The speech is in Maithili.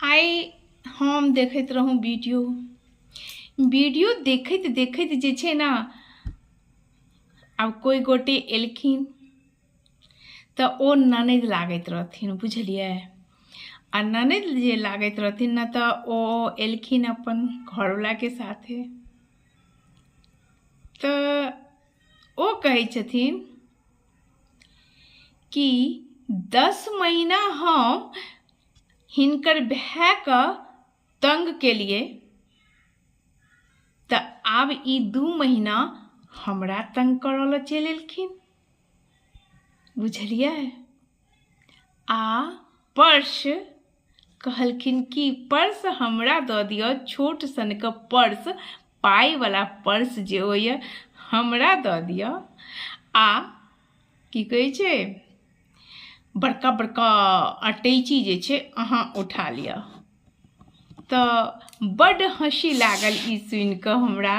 आइ हम देखैत रहौँ वीडियो। वीडियो देखैत देखैत जे छै ने, आब कोइ गोटे एलखिन तऽ ओ ननदि लागैत रहथिन, बुझलियै? आ ननदि जे लागैत रहथिन ने, तऽ ओ एलखिन अपन घरवलाके साथे, तऽ ओ कहै छथिन कि 10 महीना हम हिनकर भायके तंग केलियै, तऽ आब ई 2 महीना हमरा तंग करऽ लए चलि एलखिन, बुझलियै? आ पर्स कहलखिन कि पर्स हमरा दऽ दिअ, छोट सनके पर्स, पाइवला पर्स जे होइए, हमरा दऽ दिअ, आ की कहै छै, बड़का बड़का अटैची जे छै, अहाँ उठा लिअ। तऽ बड्ड हँसी लागल ई सुनिकऽ हमरा।